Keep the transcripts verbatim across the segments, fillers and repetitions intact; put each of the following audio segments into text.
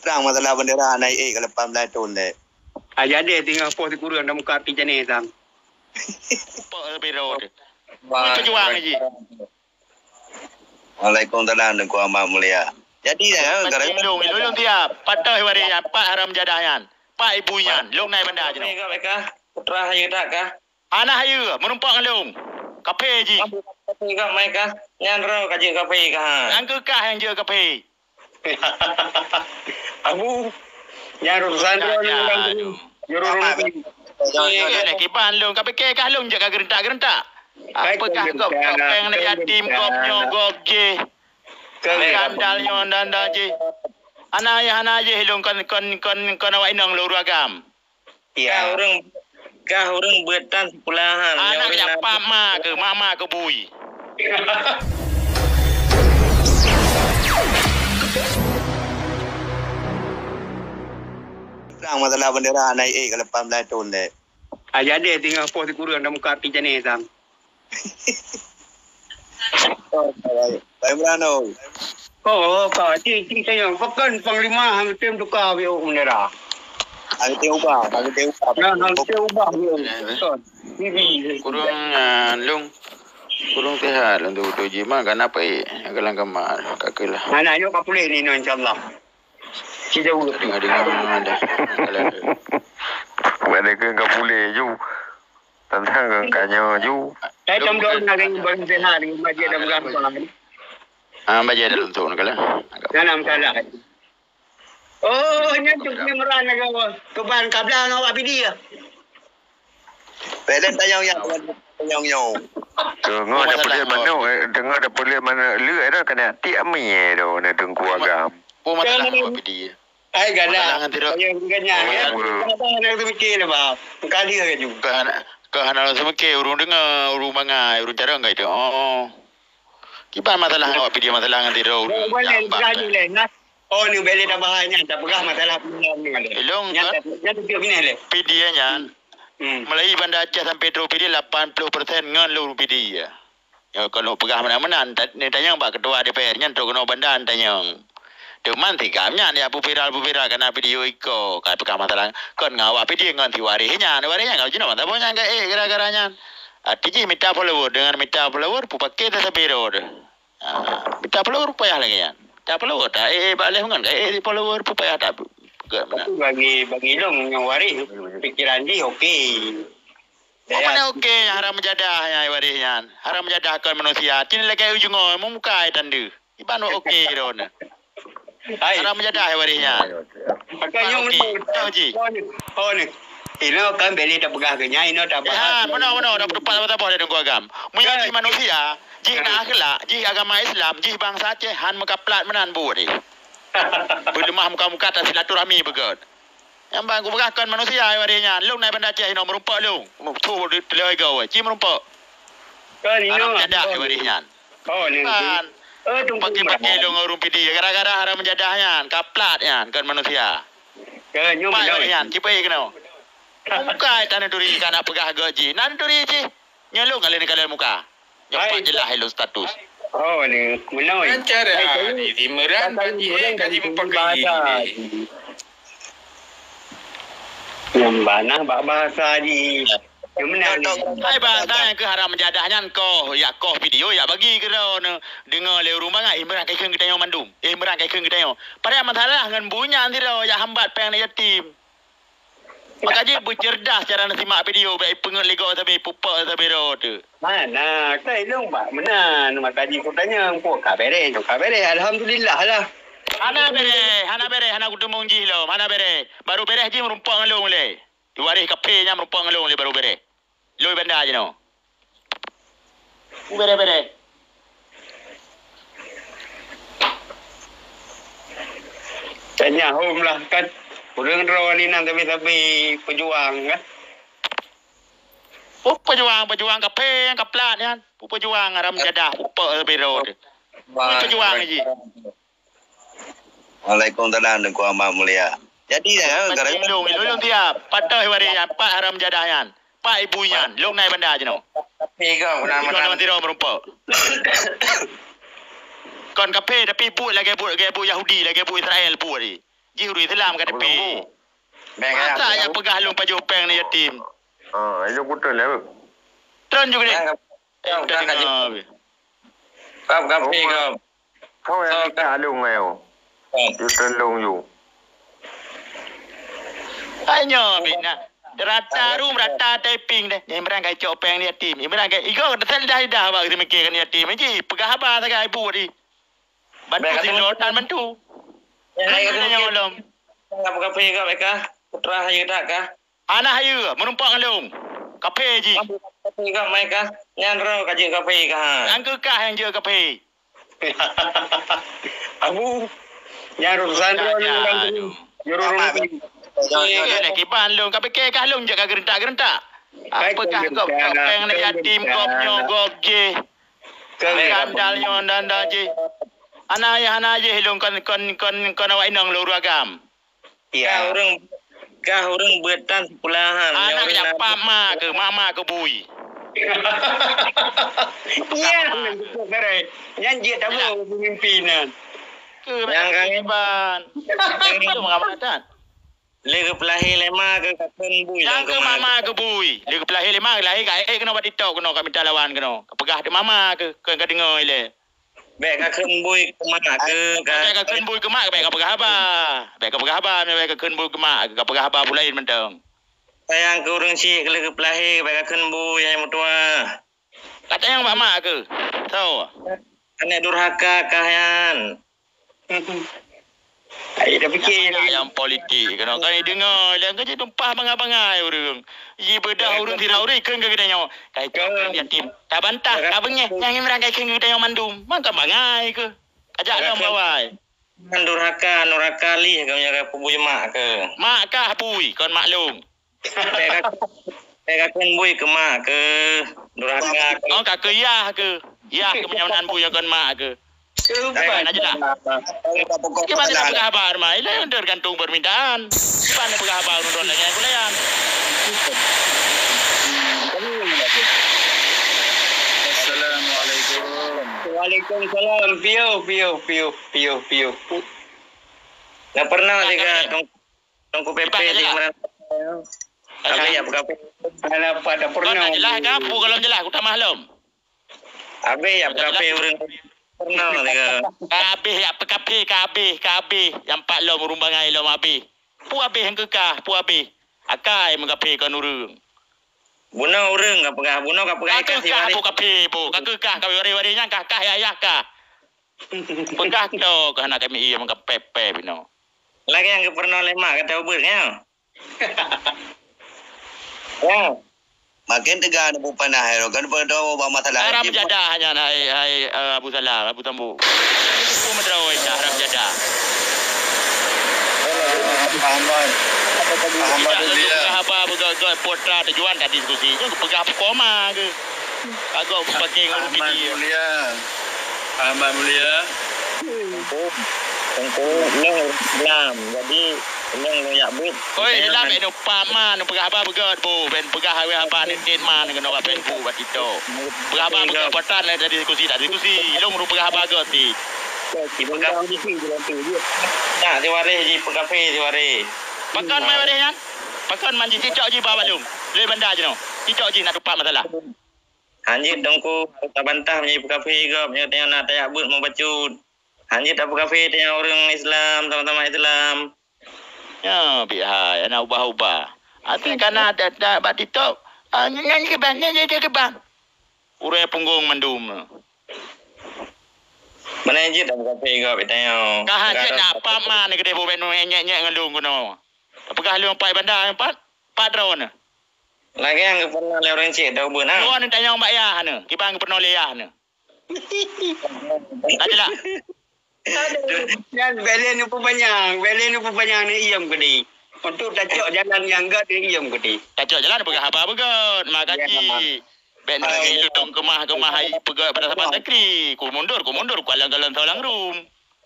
Sang masalah bendera naik eh ka lapan belas thon deh. Ah, jadi tinggal poh sikureueng dah muka pi jane sang. Pok biro deh. Wah, pejuang ji. Waalaikumsalam, Teungku Amat Mulia. Jadi, ya, Lôn, lôn tiap. Patah waréh nyan, pat haram jadah nyan. Pat ibu nyan, lôn naik banda je. Kafé ka, putra hayu that ka. Anak hayu, meureumpok ngon lôn. Kafé ji. Kafé ka, mai ka. Nyan ro ka jeuet kafé ka. Nyang keu kah nyang jeuet kafé. Abu, nyan urusan droe ni urang tu. Nyuruh urang tu. Kiban lôn, ka pike kah lôn jak ka geurentak-geurentak. Apa kah gob, gob peng aneuk yatim, gob nyoe, gob jih. Skandal nyoe, skandal jih. Hana yah, hana jih lôn kon, kon, kon, kon awak inong lôn ureueng agam. Ya. Kah ureueng, kah ureueng beuet tan sikulahan. Anak nyak pap ma keu, mama keu bui. Sang masalah bendera naik eh ka lapan belas thon deh. Ah, jadi tinggal poh sikureueng dah muka pi jane sang. Oh, baik. Baik, Imran, oh. Oh, ka, cik, cik tanya, pakon panglima hang tem tuka biok bendera? Hang tem ubah, hang tem ubah. Nah, hang tem ubah biok. Betul. Kurung, ah, lung. Kurung sihat lung tu, tu jima kan apa eh? Kalang kamar, kakelah. Anak nyoe ka puléh ni, no, insyaallah. Ci jauh. Dengar-dengar dah. Bukan dia ke ka puléh ju. Tantang ka nyoe ju. Eh, tam dong nak dengan barang sehat, dengan majlis dan gampang. Ah, baca dalam tu nak lah. Dalam salah. Oh, nyan tu Imran nak gawa. Keban kabla ngawak video. Pelen tayong yang, tayong yang. Tengok dah pelit mana, eh, tengok dah pelit mana. Lu ada kena tik ami eh, dah, na Teungku Agam. Oh, masalah awak P D A. Ai, galak. Masalah ngan tidak. Saya ganyang, ya. Abang nak terfikir lah, bang. Kali lagi. Kau hana, kau hana rasa mikir, urung dengar, urung bangai, urung carong kat itu. Oh. Kiban masalah awak P D A, masalah ngan tidak, urung. Boleh, boleh, jambat. Sekali leh, nah. Oh, ni boleh dah bahas nyan, tak peugah masalah P D A ni. Elong, kan? Nyan tak, nyan tak kena leh. P D A nyan, hmm. Mulai Banda Aceh sampai terus P D A, lapan puluh persen ngon lôn P D A. Ya, kalau peugah meunan-meunan, ta-, neutanyong bak ketua D P R nyan trok keunoe banda neutanyong. Teuma sikam nyan ya peue viral, peue viral kana video iko, ka peugah masalah kon ngon awak P D A ngon si waréh nyan, waréh nyan kalau jinoe mantap nyan ka eh gara-gara nyan. Arti jih mita follower, dengan mita follower pupake tasabé rot. Ah, mita follower payah lagée nyan. Mita follower tak eh, eh bak leh ngon ka eh follower payah tak. Tapi bagi, bagi lôn nyang waréh pikiran jih okey. Oh, mana okey nyang haram jadah nyang waréh nyan. Haram jadah kon manusia. Cit lagée ujung oh, meumukai tande. Iban wak okey droeneuh. Hai. Haram jadah waréh nyan. Pakai nyong okey. Tahu ji. Oh ni. Ino kan beli dah peugah ke nyai, ino dah bahas. Ya, mana, mana dah berdepan sama-sama dari Teungku Agam. Meunyo jih manusia, jih na akhlak, jih agama Islam, jih bangsa Aceh han meukaplat meunan buet deh. Beuleumah muka-muka tak silaturahmi beugöt. Nyang ban kupeugah kon manusia ai waréh nyan. Lôn naik Banda Aceh inoe meurumpok lôn. Tuh di teloi gau ai. Ci meurumpok. Kan inoe. Haram jadah ai waréh nyan. Oh, ni. Kan. Eh, tunggu. Pakai-pakai lôn ureueng P D A. Gara-gara haram jadah nyan, kaplat nyan kon manusia. Kan nyoe. Pai waréh nyan, ci pai keunoe. Bukai tanah duri ka nak peugah geuh jih. Nan duri jih. Nyoe lôn ka lheueh neukalon muka. Nyoe pat jeulaih lôn status. Oh, ni, meunoe. Kan cara ni, di Meran bagi eh, ka jimupakai. Nyang bana bak bahasa di. Nyang meunan. Hai bahasa nyang keu haram jadah nyan koh, ya koh video, ya bagi keu droeneuh. Deungoe lé ureueng bangai, eh, Imran ka ikheun geutanyoe mandum. Eh, Imran ka ikheun geutanyoe. Padahai masalah ngon buya sidroe, ya hambat péng aneuk yatim. Maka jih beucerdas cara neusimak video, bèk ipeungeut lé gob sabe, pupok sabe droe teuh. Mana, ka ilong bak meunan, maka jih kutanyong, pue ka bèrèh, nyoe ka bèrèh, alhamdulillah lah. Hana bèrèh, hana bèrèh, hana kuteumong jih lom, hana bèrèh. Baru bèrèh jih meurumpok ngon lôn lé. Di waréh kaphé nyan meurumpok ngon lôn lé baru bèrèh. Lôn banda jinoe. Ubé-ubé. Tanya hom lah kan. Ureueng droe ni nan sabe-sabe peujuang kan. Peue peujuang, peujuang kaphé nyang kaplat nyan. Peue peujuang haram jadah, peue sabe droe. Peue peujuang jih. Waalaikumsalam, Teungku Amat Mulia. Jadi, ya, lôn, lôn tiap. Pat teuh waréh nyan, pat haram jadah nyan. Pat ibu nyan, lôn naik banda jinoe. Tapi kau, nama, nama tiro meurumpok. Kon kaphé, tapi buet lagèe buet, lagèe buet Yahudi, lagèe buet Israel buet jih. Jih ureueng Islam ka teupie. Masa nyang peugah lôn pajoh péng aneuk yatim? Ah, ilôn kutreun lé. Treun juga deh. Kap, kap, kap, kap, kap, kap, kap. Kau yang minta alung ayo. Kap. Yu treun lôn yu. Hai nyoe bina. Rata rum, rata typing deh. Imran kai cok péng aneuk yatim. Imran kai igo dah dah bak seumiké aneuk yatim. Ji peugah haba sagai ibu tadi. Bantu sidroe tan bantu. Kan nyoe lom. Kap, kap, kap, kap. Putra hayu tak kah? Hana hayeue, meurumpok ngon lôn. Kaphé jih. Kaphé kah, mai kah? Nyan droe ka jeuet kaphé kah? Nyang keu kah nyang jeuet kaphé. Abu, nyan urusan droe nyan. Nyuruh ureueng. Iya, kiban lôn. Kapike kah lôn jeuet ka geureuntak-geureuntak? Apeukah gob, gob péng aneuk yatim, gob nyoe, gob jih? Skandal nyoe, skandal jih. Hana, hana jih lôn kon, kon, kon, kon awak inong lôn ureueng agam. Ya. Kah ureueng, kah ureueng beuet tan sikulahan. Anak nyoe ureueng jak na pap ma keuh, mama keuh bui. Iya, nyan jeuet tamu pemimpin nyan. Keuh nyang kan kiban. Itu mengamalkan. Lé geupeulahé lé ma keuh ka kheun bui. Nyang keuh mama keuh bui. Lé geupeulahé lé ma, lahé ka ék keunoe bak TikTok keunoe, ka mita lawan keunoe. Ka peugah di mama keuh, keu ka deungoe ilée. Bék ka kheun bui keu mak keuh, ka. Bék ka kheun bui keu mak, bék ka peugah haba. Bék ka peugah haba, bék ka kheun bui keu mak, ka peugah haba peue laén mantong. Sayang keu ureueng syik lé geupeulahé, bék ka kheun bui, hai meutuah. Ka tanyong bak mak keuh. Soe? Aneuk durhaka kah nyan. Ai, dah fikir. Ayam politik keunoe. Kan deungoe lé, kan jitumpah bangai-bangai ureueng. Jibeudôh ureueng sidroe ureueng kheun keu geutanyoe. Kai keu yatim. Tabantah, tabeungéh, nyang Imran kai kheun keu geutanyoe mandum. Mangka bangai keuh. Ajak lom gawai. Durhaka, nuraka lih keu meunyoe ka peubui mak keuh. Mak kah bui, kon mak lôn. Bék ka, bék ka kheun bui keu mak keuh, durhaka keuh. Oh, ka keuh yah keuh. Yah keuh meunyoe nan bui kon mak keuh. Keuh ban aja lah. Kiban na peugah haba ma, ilée tergantung permintaan. Kiban na peugah haba ureueng droe lagée aku layan. Assalamualaikum. Waalaikumsalam. Piu, piu, piu, piu, piu. Nggak pernah tiga tong Teungku Pepe di Meurantau. Habéh jak peukaphé. Hana pada pernah. Kon jeulaih ka? Peue gohlom jeulaih? Kutamah lom. Habéh jak peukaphé ureueng pernah tiga. Ka habéh jak peukaphé, ka habéh, ka habéh. Nyang pat lom ureueng bangai lom habéh. Peue habéh nyang keu kah? Peue habéh? Akai meukaphé kon ureueng. Bunoe ureueng ka peugah, bunoe ka peugah. Ka keu kah peue kaphé peue? Ka keu kah ka waréh-waréh nyan kah, kah yah-yah kah? Peugah keu hana kami ié meukaphé-phé binoe. Lagée nyang geupeurunoe lé mak gata ubeut nyoe. Ya. Maken teuga neupeupanah hai, kan peudoe bak masalah. Haram jadah nyan hai, hai, eh, Abu Salam, Abu Tambu. Itu pun meudroe nyan haram jadah. Paham, Bang. Paham, Bang. Tidak, haba beugöt-göt putra tujuan tadi diskusi. Nyoe peugah peue koma ke? Kagok pakai ngon Ahmad video. Mulia. Ahmad Mulia. Teungku, Teungku, nyoe Islam. Jadi, nyoe lôn jak beuet. Oi, Islam, eh, nu pama, nu peugah haba beugöt, bu. Ben peugah haba, haba ni tin ma, nu keunoe ka Facebook, bak TikTok. Peugah haba beugöt, patan, eh, tadi diskusi, tak diskusi. Ilong ru peugah haba göt, ti. Peugah. Nah, di waréh ji, peugah pi di waréh. Pakon mai waréh nyan? Pakon man ji TikTok ji ba balum. Lé banda jinoe. TikTok ji nak tupat masalah. Hanjeuet Teungku tabantah meunyoe peukaphé gob, nyoe tanyoe na tajak beuet meubacut. Hanjeuet tapeukaphé tanyoe ureueng Islam, sama-sama Islam. Nyoe bit hai, hana ubah-ubah. Até kana dat-dat bak TikTok. Ah, nyan, nyan keubah, nyan, nyan keubah. Ureueng punggong mandum. Mana jeuet tapeukaphé gob tanyoe. Ka hanjeuet nak pat ma ni keudeh bubet nyek-nyek ngon lôn keunoe. Peugah lôn pat banda pat, pat droeneuh. Lagée nyang geupeurunoe lé ureueng chik dah ubeut na. Droeneuh tanyong bak yah neuh, kiban geupeurunoe lé yah neuh. Ajelah. Aduh, nyan bèk lé neupeupanyang, bèk lé neupeupanyang, neuiem keudeh. Untuk tacok jalan nyang gèt, neuiem keudeh. Tacok jalan peugah haba beugèt, makajih. Bèk neulilong keumah-keumah hai peugèt pada saban sakri. Ku mundur, ku mundur, ku alon-alon solang rum.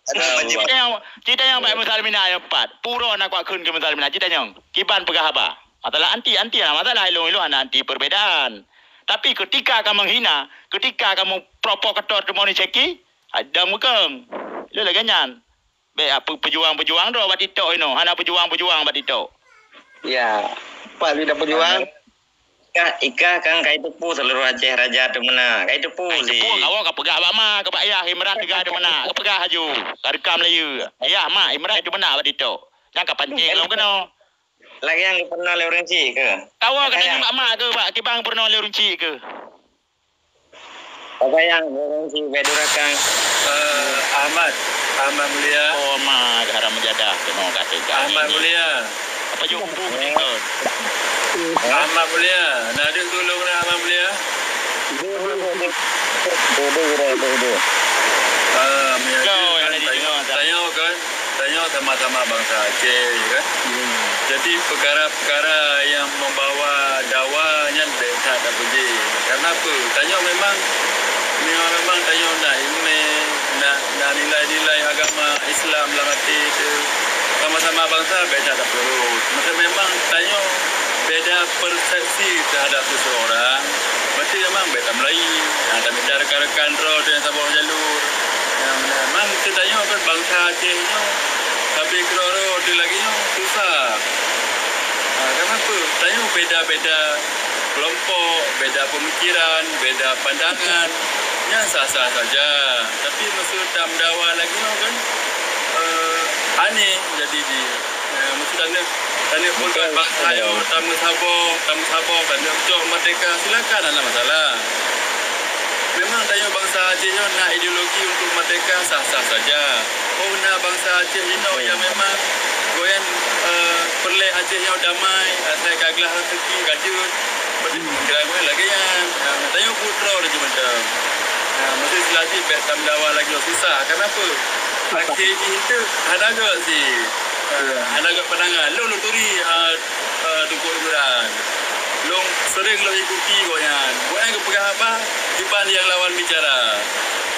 Cita nyang, cita nyang bak Musalmina nyang pat. Pura na kuakheun keu Musalmina, cita nyang. Kiban peugah haba. Masalah anti, anti hana masalah, ilong-ilong hana anti perbedaan. Tapi ketika kamoe hina, ketika kamoe provokator teumoni ceki, ada mukeng. Ilong lagèe nyan. Bèk, ah, pe-, peujuang-peujuang droe bak TikTok inoe. Hana peujuang-peujuang bak TikTok. Ya, pat lé peujuang. Ikah, ikah kan kai teupeu seuluruh Aceh Raja teumeunak. Kai teupeu. Kai teupeu, kawoe ka peugah bak ma, ka bak yah, Imran teuga teumeunak. Ka peugah laju. Ka reukam laju. Yah, ma, Imran teumeunak bak TikTok. Nyang ka pancing lom keunoe. Lagèe nyang geupeurunoe lé ureueng chik keuh. Kawoe ka tanyong bak ma keuh, bak kiban geupeurunoe lé ureueng chik keuh. Apa nyang ureueng chik bèk duraka? Eh, Ahmad, Ahmad Mulia. Oh, ma, haram jadah keunoe ka teuga. Ahmad Mulia. Apa jok bubu meuningkot? Ahmad Mulia, na deuh tulông na Ahmad Mulia? Ah, meunyo tanyoe kan, tanyoe sama-sama bansa Aceh, ya kan? Jadi peukara-peukara nyang membawa dawa nyan bèk that tapuji. Karena apa? Tanyoe memang, memang, memang tanyoe na ileumèe, na, na nilai-nilai agama Islam lam até teuh. Sama-sama bansa bèk that tapeurot. Maksud memang tanyoe beda persepsi terhadap seseorang, berarti memang bèk tamulai. Ha, tamita rekan-rekan droe teuh nyang saboh jalur. Nyang memang geutanyoe kan bansa Aceh nyoe, tapi keudroe-droe lagèe nyoe susah. Ha, kenapa? Tanyoe beda-beda kelompok, beda pemikiran, beda pandangan. Nyan sah-sah saja. Tapi meuseu tameudawa lagèe nyoe kan, eh, aneh jadi jih. Eh, meuseu tanyoe, tanyoe pun kan bansa nyoe tameusaboh, tameusaboh, tanyoe cok merdeka, silakan, hana masalah. Memang tanyoe bansa Aceh nyoe na ideologi untuk merdeka, sah-sah saja. Oh, na bansa Aceh inoe nyang memang gobnyan, eh, peureulèe Aceh nyoe damai, asai ka glah raseuki, ka jeuet. Berarti pemikiran gobnyan lagèe nyan. Ha, tanyoe putroe laju macam. Ha, meuseu silaju bèk tameudawa lagèe nyoe susah. Kenapa? Akhé jih teuh hana göt sit. Ha, hana göt pandangan. Lôn, lôn turi, ha, eh, Teungku Imran. Lôn seuring lôn ikuti gobnyan. Gobnyan geupeugah haba, kiban nyang lawan bicara.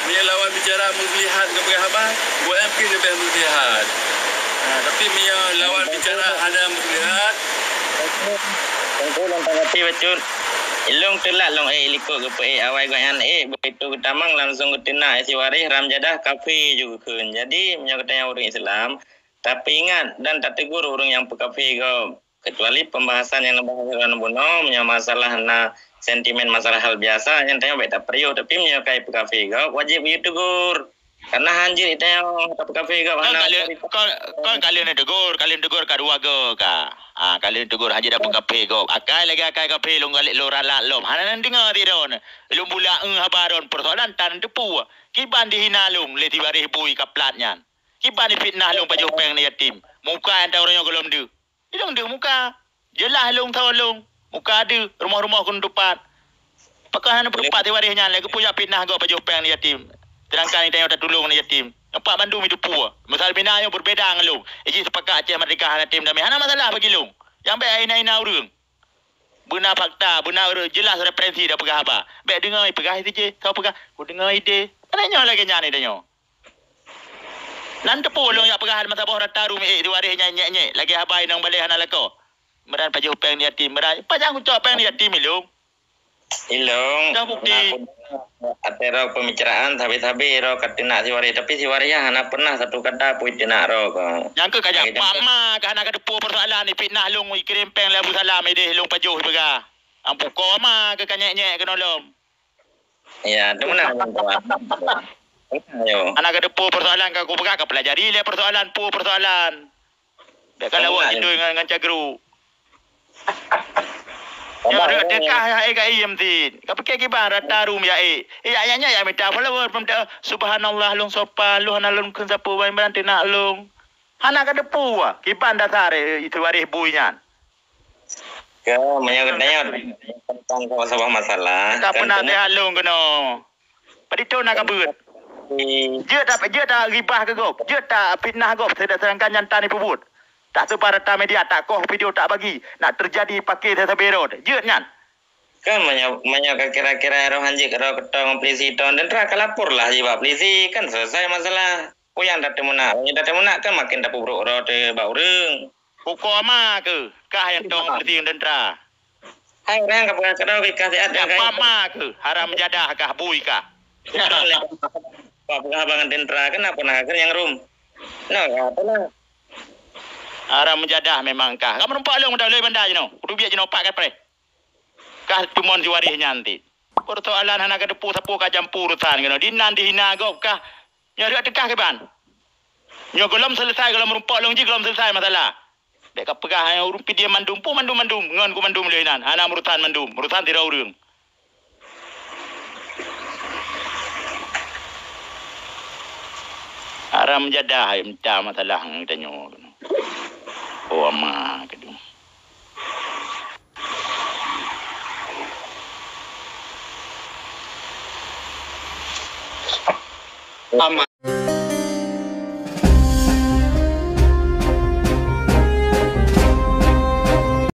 Meunyo lawan bicara muslihat geupeugah haba, gobnyan pih leubeh muslihat. Ha, tapi meunyo lawan bicara hana muslihat, Teungku lôn tanggapi bacut. Ilôn teulat lôn ék likot geupeuék awai gobnyan ék, begitu geutamong langsung geuteunak si waréh ram jadah kafé ju geukheun. Jadi, meunyo geutanyoe ureueng Islam, tapeuingat dan tategur ureueng nyang peukafé gob. Kecuali pembahasan nyang neubahas lôn bunoe, meunyoe masalah na sentimen masalah hal biasa, nyan tanyoe bèk tapeuriyôh. Tapi meunyoe ka jipeukafé gob, wajéb geuyue tegur. Karena hanjeuet tanyoe tapeukafé gob hana. Kon ka lheueh, kon, kon ka lheueh neutegur, ka lheueh neutegur ka dua goe ka. Ha, ka lheueh neutegur hanjeuet tapeukafé gob. Akai lagèe akai kafé lôn galak lôn ralat lom. Hana neudeungoe sidroe. Lôn bulak, eh, haba droen, persoalan tan teupeu. Kiban dihina lôn lé si waréh bui ka plat nyan. Kiban difitnah lôn pajoh péng aneuk yatim. Muka nyang taroh nyoe gohlom deuh. Ilôn deuh muka. Jeulaih lôn tho lôn. Muka deuh, rumoh-rumoh keuneuk tupat. Pakon hana peutupat si waréh nyan, lagèe peue jak fitnah gob pajoh péng aneuk yatim. Sedangkan tanyoe tatulông aneuk yatim. Nampak bandum jiteupeue. Misal bina nyoe beubeda ngon lôn. Iji seupakat Aceh Merdeka hana tem damé. Hana masalah bagi lôn. Nyang bèk hina-hina ureueng. Beuna fakta, beuna ureueng jeulaih referensi tapeugah haba. Bèk deungoe peugah isi jih, soe peugah, kudeungoe idéh. Hana nyoe lagèe nyan tanyoe. Nan teupeu lôn jak peugah meusaboh rata rumi'ék di waréh nyan nyèk-nyèk lagèe haba inong balèe hana lakoe. Meuran pajoh péng aneuk yatim, meuran pajan kucok péng aneuk yatim ilôn. Ilôn, dah bukti. Ateueh droe pembicaraan sabe-sabe droe ka teunak si waréh, tapi si waréh nyan hana pernah satu kata pun teunak droe ko. Nyang keu ka jak mak ma ka hana ka teupeu persoalan ni fitnah lôn ikirém péng lé Abu Salam idéh lôn pajoh peugah. Ampu ko ma keu ka nyèk-nyèk keunoe lom. Ya, tu meunan, tuan. Ayo. Hana ka teupeu persoalan ka kupeugah, ka pelajari lé persoalan, peue persoalan. Bèk ka lawak jidoi ngon, ngon cagru. Nyoe rot teuka ya ék ka iem sit. Ka pike kiban rata rum ya ék. Ya, ya, ya, ya mita follower pun dah, "Subhanallah, lôn sopan, lôn hana lôn kheun sapeue, ban teunak lôn." Hana ka teupeu, kiban dasar, eh, itu waréh bui nyan. Ke, meunyoe geutanyoe tentang saboh masalah, ka kan pernah teuh lôn keunoe. Padito na ka beuet. Jeuet ta, jeuet ta gibah keu gob, jeuet ta fitnah gob, sedangkan nyan tan ipeubuet. Tak sebar rata media, tak koh video, tak bagi. Nak terjadi pakai sasabe rot. Jeuet nyan. Kan meunyoe, meunyoe ka kira-kira roh hanjeuet roh keutong polisi tong tentara ka lapor lah jih bak polisi. Kan selesai masalah. Peue nyang tateumeunak? Meunyoe tateumeunak kan makin tapeubrok roh teuh bak ureueng. Uko ma keuh, kah nyang tong polisi ngon tentara. Hai, ureueng ka peugah keudroe kah siat nyang kah. Apa ma keuh, haram jadah kah, bui kah. Bak peugah bangat tentara, kenapa na keuh nyang rum? Nah, apa nah? Haram meujadah memang kah. Kamu nampak lôn mudah lé banda jinoe. Kudu biak jinoe pat ka preh. Kah cuma si waréh nyan ti. Persoalan hana ka teupeu sapeue ka jampu urusan keunoe. Dinan dihina gob kah. Nyoe riak teukah kiban. Nyoe gohlom selesai, gohlom rumpok lôn jih gohlom selesai masalah. Bèk ka peugah, eh, ureueng Pidie mandum, peue mandum-mandum, ngon ku mandum lé inan. Hana urusan mandum, urusan sidroe ureueng. Haram jadah, hai, mita masalah ngon geutanyoe. Oh, ama keudeh. Ama.